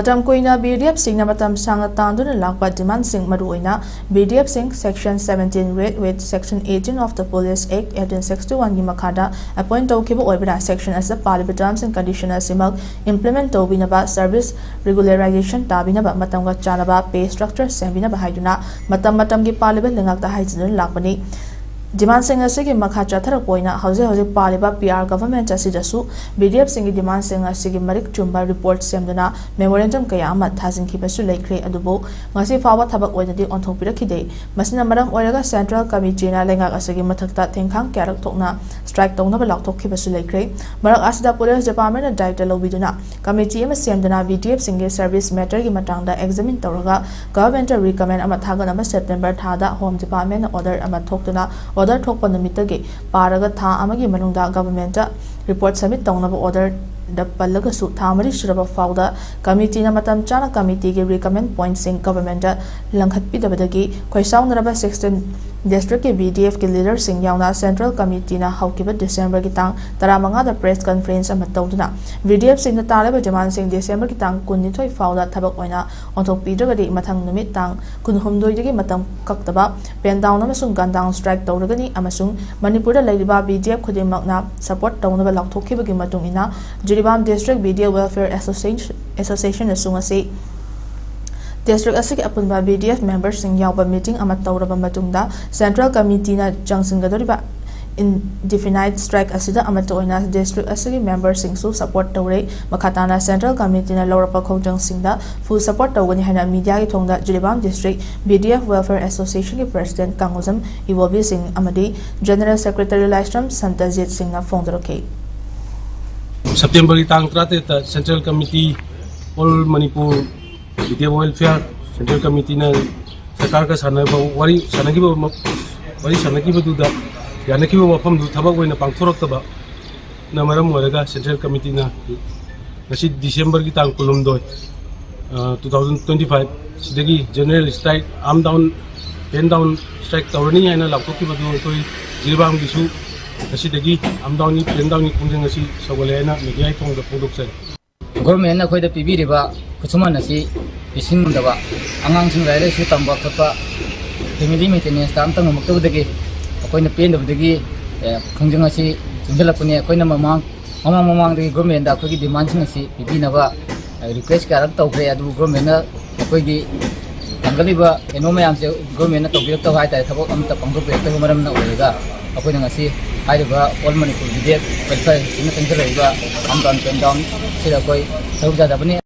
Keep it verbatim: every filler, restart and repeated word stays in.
ꯃꯇꯝ ꯀꯨꯏꯅ ꯕꯤ ꯗꯤ ꯑꯦꯐꯁꯤꯡꯅ ꯃꯇꯝ ꯁꯥꯡꯅ ꯇꯥꯟꯗꯨꯅ ꯂꯥꯛꯄ ꯗꯤꯃꯥꯟꯁꯤꯡ, ꯃꯔꯨꯑꯣꯏꯅ ꯕꯤ ꯗꯤ ꯑꯦꯐꯁꯤꯡ Section seventeen read with Section eighteen of the Police Act eighteen sixty-oneꯒꯤ ꯃꯈꯥꯗ ꯑꯦꯄꯣꯏꯟ ꯇꯧꯈꯤꯕ ꯑꯣꯏꯕꯅ, ꯁꯦꯛꯁꯟ ꯑꯁꯤꯗ ꯄꯥꯜꯂꯤꯕ ꯇꯔꯝꯁ ꯑꯦꯟ ꯀꯟꯗꯤꯁꯟ ꯑꯁꯤꯃꯛ ꯏꯝꯄ꯭ꯂꯤꯃꯦꯟ ꯇꯧꯕꯤꯅꯕ, ꯁꯔꯚꯤꯁ ꯔꯤꯒꯨꯂꯔꯥꯏꯖꯦꯁꯟ ꯇꯥꯕꯤꯅꯕ, ꯃꯇꯝꯒ ꯆꯥꯟꯅꯕ ꯄꯦ ꯁ꯭ꯇ꯭ꯔꯛꯆꯔ ꯁꯦꯝꯕꯤꯅꯕ ꯍꯥꯏꯗꯨꯅ ꯃꯇꯝ ꯃꯇꯝꯒꯤ ꯄꯥꯜꯂꯤꯕ ꯂꯩꯉꯥꯛꯇ ꯍꯥꯏꯖꯗꯨꯅ ꯂꯥꯛꯄꯅꯤ꯫ ꯗꯤꯃꯥꯟꯁꯤꯡ ꯑꯁꯤꯒꯤ ꯃꯈꯥ ꯆꯠꯊꯔꯛꯄ ꯑꯣꯏꯅ ꯍꯧꯖꯤꯛ ꯍꯧꯖꯤꯛ ꯄꯥꯜꯂꯤꯕ ꯄꯤ ꯑꯥꯔ ꯒꯚꯔꯟꯃꯦꯟꯠ ꯑꯁꯤꯗꯁꯨ ꯕꯤ ꯗꯤ ꯑꯦꯐꯁꯤꯡꯒꯤ ꯗꯤꯃꯥꯟꯁꯤꯡ ꯑꯁꯤꯒꯤ ꯃꯔꯤꯛ ꯆꯨꯝꯕ ꯔꯤꯄꯣꯔꯠ ꯁꯦꯝꯗꯨꯅ ꯃꯦꯃꯣꯔꯦꯟꯗꯝ ꯀꯌꯥ ꯑꯃ ꯊꯥꯖꯤꯟꯈꯤꯕꯁꯨ ꯂꯩꯈ꯭ꯔꯦ, ꯑꯗꯨꯕꯨ ꯉꯁꯤ ꯐꯥꯎꯕ ꯊꯕꯛ ꯑꯣꯏꯅꯗꯤ ꯑꯣꯟꯊꯣꯛꯄꯤꯔꯛꯈꯤꯗꯦ꯫ ꯃꯁꯤꯅ ꯃꯔꯝ ꯑꯣꯏꯔꯒ ꯁꯦꯟꯇ꯭ꯔꯦꯜ ꯀꯃꯤꯇꯤꯅ ꯂꯩꯉꯥꯛ ꯑꯁꯤꯒꯤ ꯃꯊꯛꯇ ꯊꯦꯡꯈꯥꯡ ꯀꯌꯥꯔꯛ ꯊꯣꯛꯅ ꯁ꯭ꯇ꯭ꯔꯥꯏꯛ ꯇꯧꯅꯕ ꯂꯥꯎꯊꯣꯛꯈꯤꯕꯁꯨ ꯂꯩꯈ꯭ꯔꯦ꯫ ꯃꯔꯛ ꯑꯁꯤꯗ ꯄꯨꯂꯤꯁ ꯗꯤꯄꯥꯔꯠꯃꯦꯟꯠꯅ ꯗꯥꯌꯤꯠꯕ ꯂꯧꯕꯤꯗꯨꯅ ꯀꯃꯤꯇꯤ ꯑꯃ ꯁꯦꯝꯗꯨꯅ ꯕꯤ ꯗꯤ ꯑꯦꯐꯁꯤꯡꯒꯤ ꯁꯔꯚꯤꯁ ꯃꯦꯇꯔꯒꯤ ꯃꯇꯥꯡꯗ ꯑꯦꯛꯖꯥꯃꯤꯟ ꯇꯧꯔꯒ ꯒꯚꯔꯟꯃꯦꯟꯠꯇ ꯔꯤꯀꯃꯦꯟ ꯑꯃ ꯊꯥꯒꯠꯅꯕ ꯁꯦꯞꯇꯦꯝꯕꯔ ꯊꯥꯗ ꯍꯣꯝ ꯗꯤꯄꯥꯔꯠꯃꯦꯟꯠꯅ ꯑꯣꯔꯗꯔ ꯑꯃ ꯊꯣꯛꯇꯨꯅ, ꯑꯣꯔꯗꯔ ꯊꯣꯛꯄ ꯅꯨꯃꯤꯠꯇꯒꯤ ꯄꯥꯔꯒ ꯊꯥ ꯑꯃꯒꯤ ꯃꯅꯨꯡꯗ ꯒꯚꯔꯟꯃꯦꯟꯠꯇ ꯔꯤꯄꯣꯔꯠ ꯁꯕꯃꯤꯠ ꯇꯧꯅꯕ ꯑꯣꯔꯗꯔꯗ ꯄꯜꯂꯒꯁꯨ, ꯊꯥ ꯃꯔꯤ ꯁꯨꯔꯕ ꯐꯥꯎꯗ ꯀꯃꯤꯇꯤꯅ ꯃꯇꯝ ꯆꯥꯅ ꯀꯃꯤꯇꯤꯒꯤ ꯔꯤꯀꯃꯦꯟ ꯄꯣꯏꯟꯠꯁꯤꯡ ꯒꯚꯔꯟꯃꯦꯟꯠꯇ ꯂꯪꯈꯠꯄꯤꯗꯕꯗꯒꯤ ꯈꯣꯏꯁꯥꯎꯅꯔꯕ ꯁꯤꯛꯁꯇꯤꯟ ꯗꯤꯁꯇ꯭ꯔꯤꯛꯀꯤ ꯕꯤ ꯗꯤ ꯑꯦꯐꯀꯤ ꯂꯤꯗꯔꯁꯤꯡ ꯌꯥꯎꯅ ꯁꯦꯟꯇ꯭ꯔꯦꯜ ꯀꯃꯤꯇꯤꯅ ꯍꯧꯈꯤꯕ ꯗꯤꯁꯦꯝꯕꯔꯒꯤ ꯇꯥꯡ ꯇꯔꯥꯃꯉꯥꯗ ꯄ꯭ꯔꯦꯁ ꯀꯟꯐꯔꯦꯟꯁ ꯑꯃ ꯇꯧꯗꯨꯅ ꯕꯤ ꯗꯤ ꯑꯦꯐꯁꯤꯡꯅ ꯇꯥꯜꯂꯤꯕ ꯗꯤꯃꯥꯟꯁꯤꯡ ꯗꯤꯁꯦꯝꯕꯔꯒꯤ ꯇꯥꯡ ꯀꯨꯟꯅꯤꯊꯣꯏ ꯐꯥꯎꯗ ꯊꯕꯛ ꯑꯣꯏꯅ ꯑꯣꯟꯊꯣꯛꯄꯤꯗ꯭ꯔꯒꯗꯤ ꯃꯊꯪ ꯅꯨꯃꯤꯠ ꯇꯥꯡ ꯀꯨꯟꯍꯨꯝꯗꯣꯏꯗꯒꯤ ꯃꯇꯝ ꯀꯛꯇꯕ ꯄꯦꯟ ꯗꯥꯎꯟ ꯑꯃꯁꯨꯡ ꯒꯟ ꯗꯥꯎꯟ ꯁ꯭ꯇ꯭ꯔꯥꯏꯛ ꯇꯧꯔꯒꯅꯤ ꯑꯃꯁꯨꯡ ꯃꯅꯤꯄꯨꯔꯗ ꯂꯩꯔꯤꯕ ꯕꯤ ꯗꯤ ꯑꯦꯐ ꯈꯨꯗꯤꯡꯃꯛꯅ ꯁꯄꯣꯔꯠ ꯇꯧꯅꯕ ꯂꯥꯎꯊꯣꯛꯈꯤꯕꯒꯤ ꯃꯇꯨꯡ ꯏꯟꯅ Jiribam district B D F welfare association, ꯑꯦꯁꯣꯁꯤꯌꯦꯁꯟꯅꯁꯨ ꯉꯁꯤ ꯗꯤꯁꯇ꯭ꯔꯤꯛ ꯑꯁꯤꯒꯤ ꯑꯄꯨꯟꯕ ꯕꯤ ꯗꯤ ꯑꯦꯐ ꯃꯦꯝꯕꯔꯁꯤꯡ ꯌꯥꯎꯕ ꯃꯤꯇꯤꯡ ꯑꯃ ꯇꯧꯔꯕ ꯃꯇꯨꯡꯗ ꯁꯦꯟꯇ꯭ꯔꯦꯜ ꯀꯃꯤꯇꯤꯅ ꯆꯪꯁꯤꯟꯒꯗꯧꯔꯤꯕ ꯏꯟꯗꯤꯐꯤꯅꯥꯏꯠ ꯁ꯭ꯇ꯭ꯔꯥꯏꯛ ꯑꯁꯤꯗ ꯑꯃꯠꯇ ꯑꯣꯏꯅ ꯗꯤꯁꯇ꯭ꯔꯤꯛ ꯑꯁꯤꯒꯤ ꯃꯦꯝꯕꯔꯁꯤꯡꯁꯨ ꯁꯄꯣꯔꯠ ꯇꯧꯔꯦ꯫ ꯃꯈꯥ ꯇꯥꯅ ꯁꯦꯟꯇ꯭ꯔꯦꯜ ꯀꯃꯤꯇꯤꯅ ꯂꯧꯔꯛꯄ ꯈꯣꯡꯖꯪꯁꯤꯡꯗ ꯐꯨꯜ ꯁꯄꯣꯔꯠ ꯇꯧꯒꯅꯤ ꯍꯥꯏꯅ ꯃꯤꯗꯤꯌꯥꯒꯤ ꯊꯣꯡꯗ Jiribam district B D F welfare ꯑꯦꯁꯣꯁꯤꯌꯦꯁꯟꯒꯤ ꯄ꯭ꯔꯁꯤꯗꯦꯟꯠ ꯀꯥꯡꯉꯨꯖꯝ ꯏꯕꯣꯕꯤ ꯁꯤꯡ ꯑꯃꯗꯤ ꯖꯦꯅꯔꯦꯜ ꯁꯦꯀ꯭ꯔꯦꯇꯔꯤ ꯂꯥꯏꯁ꯭ꯔꯝ ꯁꯟꯇꯖꯤꯠ ꯁꯤꯡꯅ ꯐꯣꯡꯗꯣꯔꯛꯈꯤ꯫ ꯁꯦꯞꯇꯦꯝꯕꯔꯒꯤ ꯇꯥꯡ ꯇꯔꯥꯇꯔꯦꯠꯇ central committee, all Manipur B D F welfare central ꯀꯃꯤꯇꯤꯅ ꯁꯔꯀꯥꯔꯒ ꯁꯥꯟꯅꯕ ꯋꯥꯔꯤ ꯁꯥꯟꯅꯈꯤꯕ ꯃ-, ꯋꯥꯔꯤ ꯁꯥꯟꯅꯈꯤꯕꯗꯨꯗ ꯌꯥꯅꯈꯤꯕ ꯋꯥꯐꯝꯗꯨ ꯊꯕꯛ ꯑꯣꯏꯅ ꯄꯥꯡꯊꯣꯔꯛꯇꯕꯅ ꯃꯔꯝ ꯑꯣꯏꯔꯒ ꯁꯦꯟꯇ꯭ꯔꯦꯜ ꯀꯃꯤꯇꯤꯅ ꯉꯁꯤ ꯗꯤꯁꯦꯝꯕꯔꯒꯤ ꯇꯥꯡ ꯀꯨꯟꯍꯨꯝꯗꯣꯏ, ꯑ, two thousand twenty five ꯁꯤꯗꯒꯤ general strike, arm down, pen down strike ꯇꯧꯔꯅꯤ ꯍꯥꯏꯅ ꯂꯥꯎꯊꯣꯛꯈꯤꯕꯗꯨ ꯑꯩꯈꯣꯏ ꯖꯤꯔꯤꯕꯥꯝꯒꯤꯁꯨ ꯉꯁꯤꯗꯒꯤ ꯑꯥꯔꯝ ꯗꯥꯎꯟꯒꯤ, ꯄꯦꯟ ꯗꯥꯎꯟꯒꯤ ꯈꯣꯡꯖꯪ ꯑꯁꯤ ꯁꯧꯒꯠꯂꯦ ꯍꯥꯏꯅ ꯃꯤꯗꯤꯌꯥꯒꯤ ꯊꯣꯡꯗ ꯐꯣꯡꯗꯣꯛꯆꯔꯤ꯫ ꯒꯣꯔꯃꯦꯟꯅ ꯑꯩꯈꯣꯏꯗ ꯄꯤꯕꯤꯔꯤꯕ ꯈꯨꯠꯁꯨꯃꯟ ꯑꯁꯤ ꯄꯤꯁꯤꯟ ꯉꯝꯗꯕ, ꯑꯉꯥꯡꯁꯤꯡ ꯂꯥꯏꯔꯤꯛ ꯂꯥꯏꯁꯨ ꯇꯝꯕ ꯈꯣꯠꯄ, ꯐꯦꯃꯤꯂꯤ ꯃꯦꯟꯇꯦꯅꯦꯟꯁꯇ ꯑꯝꯇ ꯉꯝꯃꯛꯇꯕꯗꯒꯤ ꯑꯩꯈꯣꯏꯅ ꯄꯦꯟꯗꯕꯗꯒꯤ, ꯑꯦ, ꯈꯣꯡꯖꯪ ꯑꯁꯤ ꯆꯪꯁꯤꯜꯂꯛꯄꯅꯤ꯫ ꯑꯩꯈꯣꯏꯅ ꯃꯃꯥꯡ, ꯃꯃꯥꯡ ꯃꯃꯥꯡꯗꯒꯤ ꯒꯣꯔꯃꯦꯟꯗ ꯑꯩꯈꯣꯏꯒꯤ ꯗꯤꯃꯥꯟꯁꯤꯡ ꯑꯁꯤ ꯄꯤꯕꯤꯅꯕ, ꯑꯦ, ꯔꯤꯀ꯭ꯋꯦꯁ ꯀꯌꯥꯔꯛ ꯇꯧꯈ꯭ꯔꯦ꯫ ꯑꯗꯨꯕꯨ ꯒꯣꯔꯃꯦꯟꯅ ꯑꯩꯈꯣꯏꯒꯤ ꯊꯥꯡꯒꯠꯂꯤꯕ ꯀꯩꯅꯣ ꯃꯌꯥꯝꯁꯦ ꯒꯣꯔꯃꯦꯟꯅ ꯇꯧꯕꯤꯔꯛꯇꯕ ꯍꯥꯏꯇꯥꯔꯦ, ꯊꯕꯛ ꯑꯝꯇ ꯄꯥꯡꯊꯣꯛꯄꯤꯔꯛꯇꯕ ꯃꯔꯝꯅ ꯑꯣꯏꯔꯒ ꯑꯩꯈꯣꯏꯅ ꯉꯁꯤ ꯍꯥꯏꯔꯤꯕ ꯑꯣꯜ ꯃꯅꯤꯄꯨꯔ ꯕꯤꯗꯦꯠ ꯋꯦꯜꯐꯤꯌꯔ ꯑꯁꯤꯅ ꯆꯪꯁꯤꯜꯂꯛꯏꯕ ꯑꯞ ꯗꯥꯎꯟ ꯄꯦꯟ ꯗꯥꯎꯟ ꯁꯤꯗ ꯑꯩꯈꯣꯏ ꯁꯔꯨꯛ ꯌꯥꯖꯕꯅꯤ꯫